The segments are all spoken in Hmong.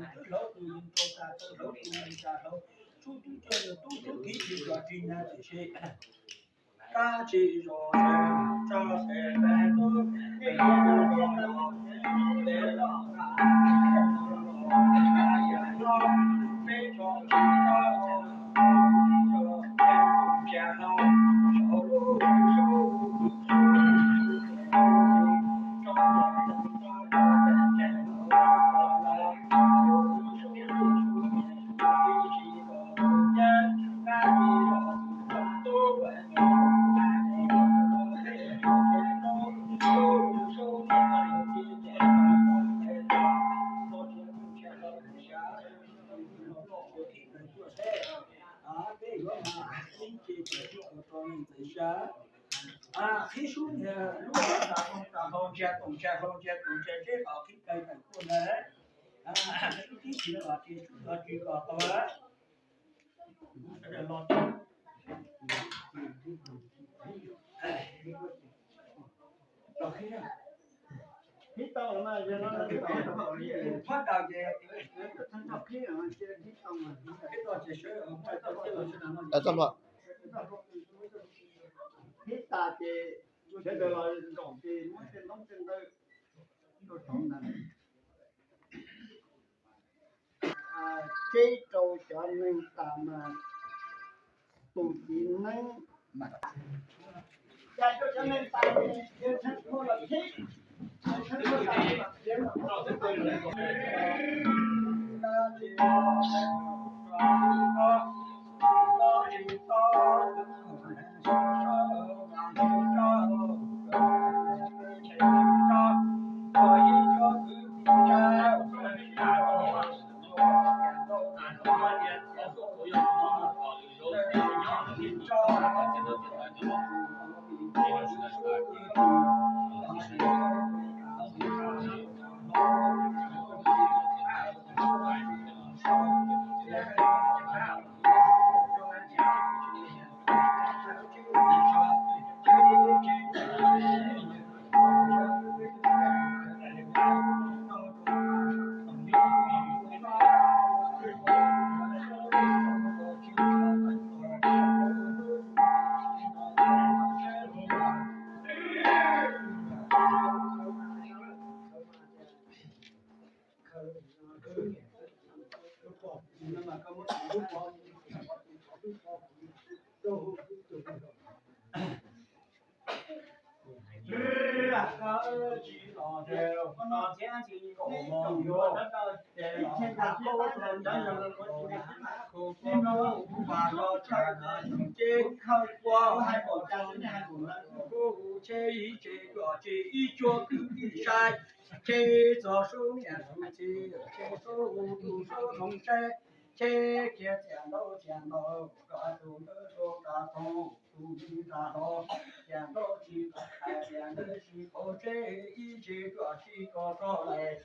tus twb hlauv tus yeej rau tas, tau hlauv tus yeej tas hlauv, tub tub coj yog tub tub kiv tsis zos tsis nyag tsis si, kab tsis zos tsa tsa tes pes tub pes los los pes los los peb tso tsis tso tsis tso Txawm sab, qhib sub niag lub nram hlau nram hlau ntsia toom ntsia hlau ntsia toom ntsia tseb qhov qhib kawg tawm tuaj ntawd. Sub tib si los tsis sub los tsis kom tau. Qhib tas ces sawv daws los zaum ces muab tej ntoo tej ntawd rau saud ntag. Tseb rau cov neeg tas mas tus txiv neeb mas, cas rau cov neeg tas ces ntshai khuv los khib, ntshai khuv tas mas khiav los muab Ib tse cuag tib si saib, tse txog sub niam sub txiv, tse sub tus sub noog saib, tse kiag txiav ntaub txiav ntoo, kom tus ntawd rau rau tog tus yeej rau tog, txiav ntaub tsis tau hais txiav ntawv tsis tau tseb, ib tse cuag tsis tau tog lawm.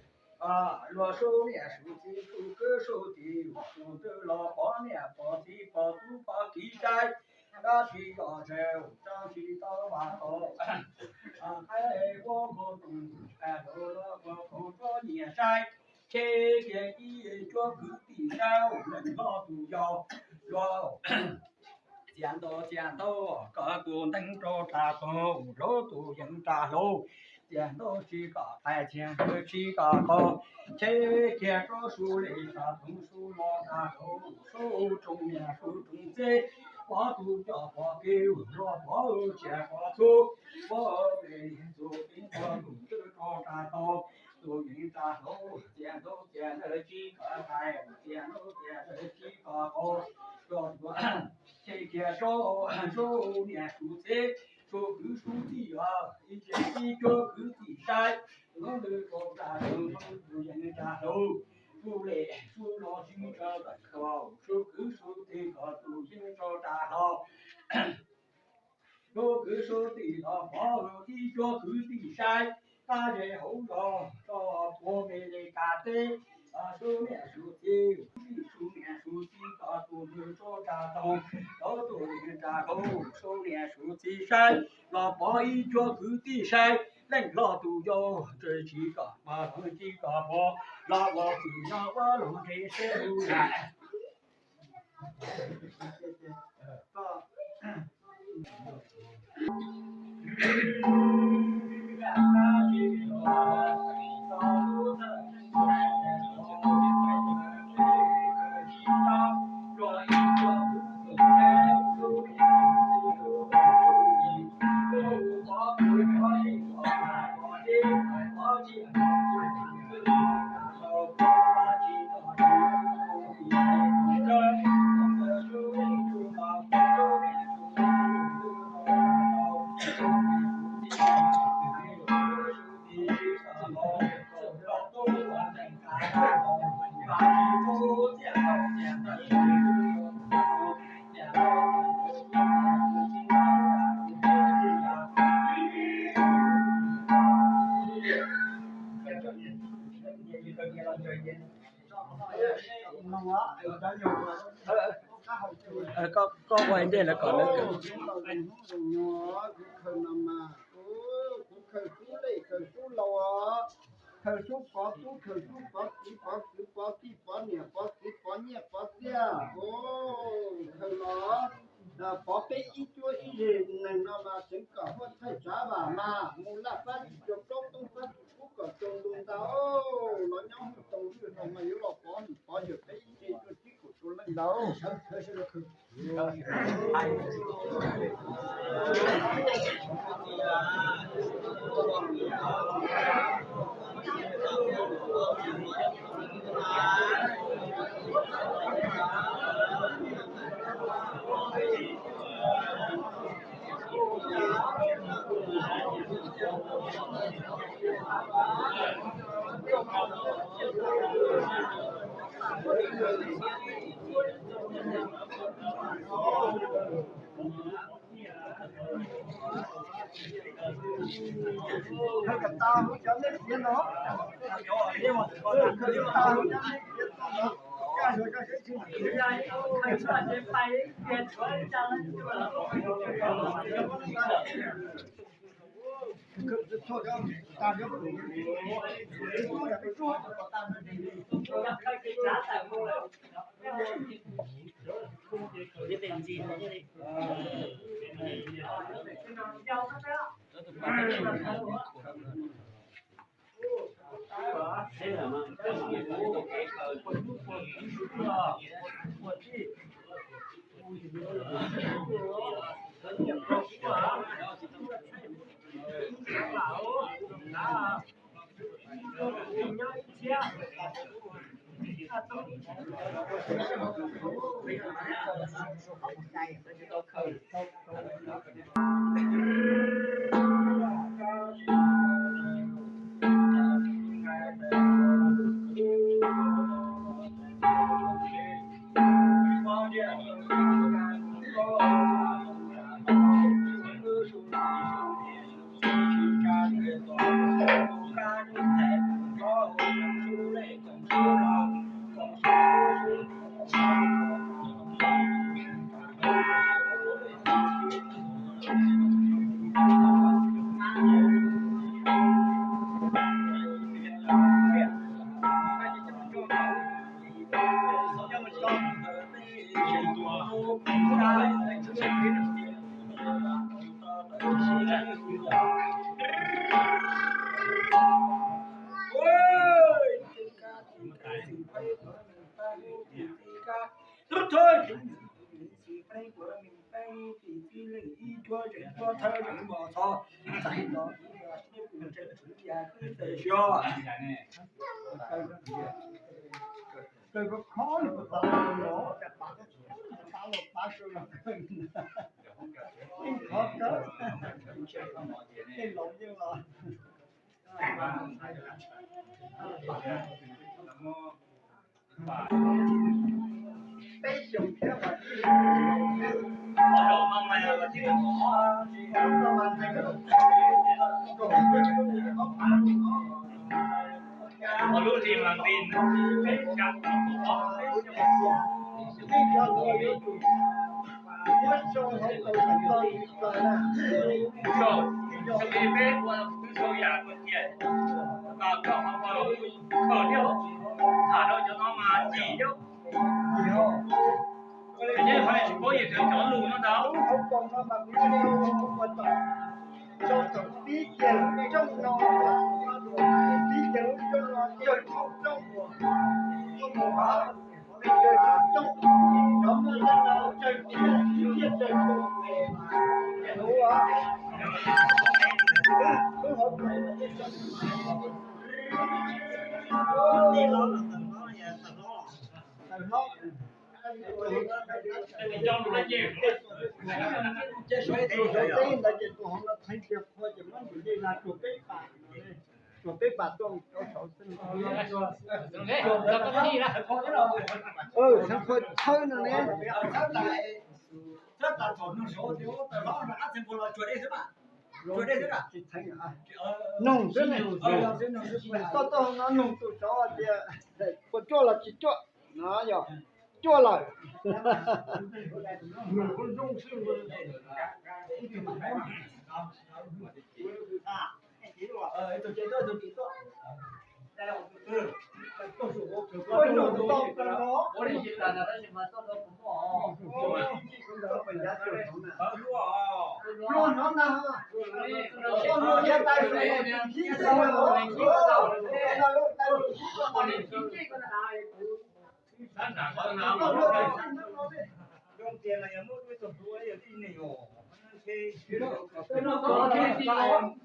Luag sub niam sub txiv sub kwv sub tij, tus ntawd los pog niam pog txiv pog tub pog kiv saib, dab tsi los tsev tsa tsis tau vam tau. Qaib ua nkaus tus qab los ua nkaus tsob nyiam saib, tse kiag ib cuag kwv tij saib, leej hlob tus yau los txiav ntaub txiav ntoo, kom tus nteeg rau rau tog, rau tus yeej rau hlau, txiav ntaub tsis kom hais txiav ntawv tsis kom tog, tse kiag rau sub li rau tog sub los rau hlau, sub tsoom niam sub tsoom txiv, pog tus coj pog kiv los pog tsiaj pog txhu, pog pem txu pem pog tus twb rau rau tog, tus yeej rau hlau, txiav ntaub txiav ntawv tsis kom hais, txiav ntaub txiav ntawv tsis kom tog, rau tse kiag rau sub niam sub txiv, sub kwv sub tij os, ib tse ib cuag kwv tij saib, tus ntawd rau rau tog, tus yeej rau hlau, sub li sub los tsis tsa tawm kho, sub kwv sub tij kom tus yeej rau rau hlau. Sub kwv sub tij los pog ib cuag kwv tij saib, tab ze hauv zos tso puag Mes Lis Kas teb, sub niam sub txiv, sub niam sub txiv kom tus ntawd rau rau tog, rau tus yeej rau hlau, sub niam sub txiv saib, los pog ib cuag kwv tij saib, leej hlob tus yau tsis kom pog tsis kom pog, los ua txwj yog ua luag ntshe seb lub lam Ua ntej lawv kom lawv kawm. Khaws no mas, kuv khaws sub lej khaws sub laus os, khaws sub pov tub khaws sub pov kwv pov kwv pov tij pov niam pov txiv pov nyiaj pov txiaj, khaws los pov peb ib cuab ib zeg neeg no mas tseev kom huaj thaij tsav vam mas mus laj fab tsis rau plaub toob fab tsis kub kom rau ntu ntau, los nyob hwj tau hwj no mas yuav los pov pov yawg peb ib tse cuaj tsib kaum rau leej ntau. Peb xyoos thiab mas lub li mas nqis peb xya ob peb xya. Xyoo li peb ua twb sau yam tias kom koj ho khaws thiab, tham rau cov no mas cim thiab. Ces yog qhov tsis paub yus cov lus no ntag. Tus hauv teb ntawd ces tus hauv no theej kiag qhua ces muab ntim dej na tsuag peb pas, tsuag peb pas tuaj rau saud xwb. Txheej qhua tshawb no ne. Tsis theej, noog xwb ne. Koj tuaj hauv no noog tus tsov tias puas cuaj los tsis cuaj no yog. cuaj lawm.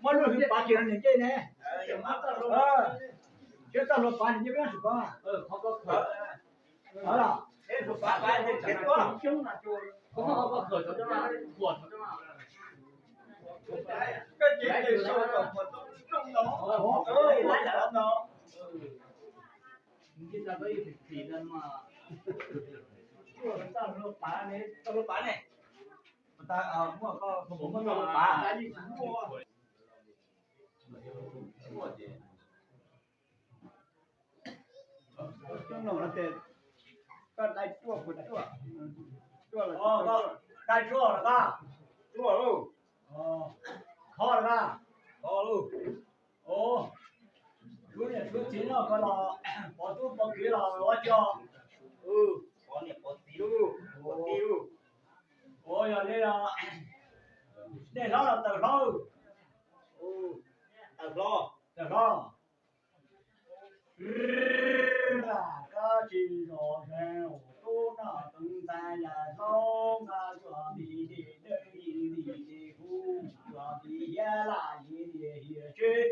Muab lub hwj pav kiag rau niam ncej ne. Siab txaj hlua pav niam ncej peb sum pav. Koj dai tshuaj puas tshuaj? Dai tshuaj los koj? Tshuaj lauj. Khov los koj? Khov lauj. Suav niam suav txiv noj koj los pov tub pov kiv los ua cog? Pov niam pov txiv lauj, pov tij lauj. Ua yog li os, dej hlob los taws hlob? Taws hlob. Taws hlob. Koj tsis zov zeeg tub noj tub ntxhais yam hlob nqa tsuas nti nti dawb nti nti hu tsuas nti hiab laj nti nti hiab tsev.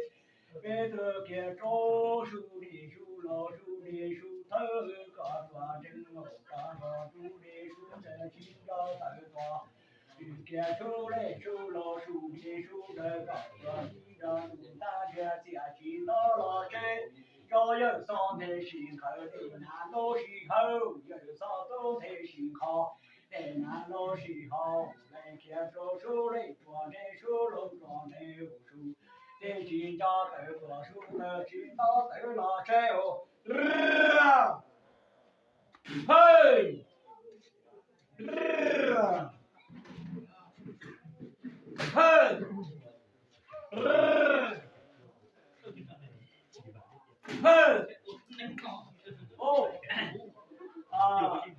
Peb tuaj kiag rau su di su los su di su thawj kom tsuas ntseeg los tsuas nrog su di su ntawd tsis nco tawm tuaj. Kiag su lej su los su di su ntawd kom tsuas tsis nco tus tag nrhiav txiaj tsis nto los tsev. Tso yawg txhob nthe sim nqhawv dej hnav lub sij hawm, yawg txhob tub nthe sim nqho dej hnav lub sij hawm. Leej kiag rau su lej tsuas ntseeg su los tsuas ntseeg su, tej tsis nco tawm tuaj su ntawd tsis nto tawm los tsev. Hawj, hawj, hawj.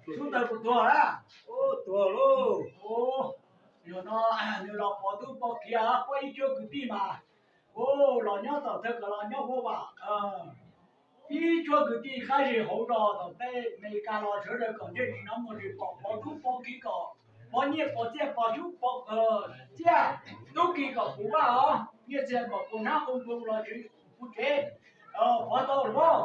Sub ntawd puas tuag na? Tuag lauj. Yog no nws los pov tub pov kiv, pab ib cuab kwv tij mas, ua los nyob tom thawj kom los nyob huab vam. Ib cuab kwv tij qab zig hauv zos tom teb Amelikas los sawv daws kom ntsej tsis hnov muag tsis pom, pov tub pov kiv kom pov nyiaj pov txiaj pov xyub pov txiaj, tub ki kom puv vaj os, nyiaj txiag kom puv hnab qoo npoo los tsis puv tsev. Pov tau los?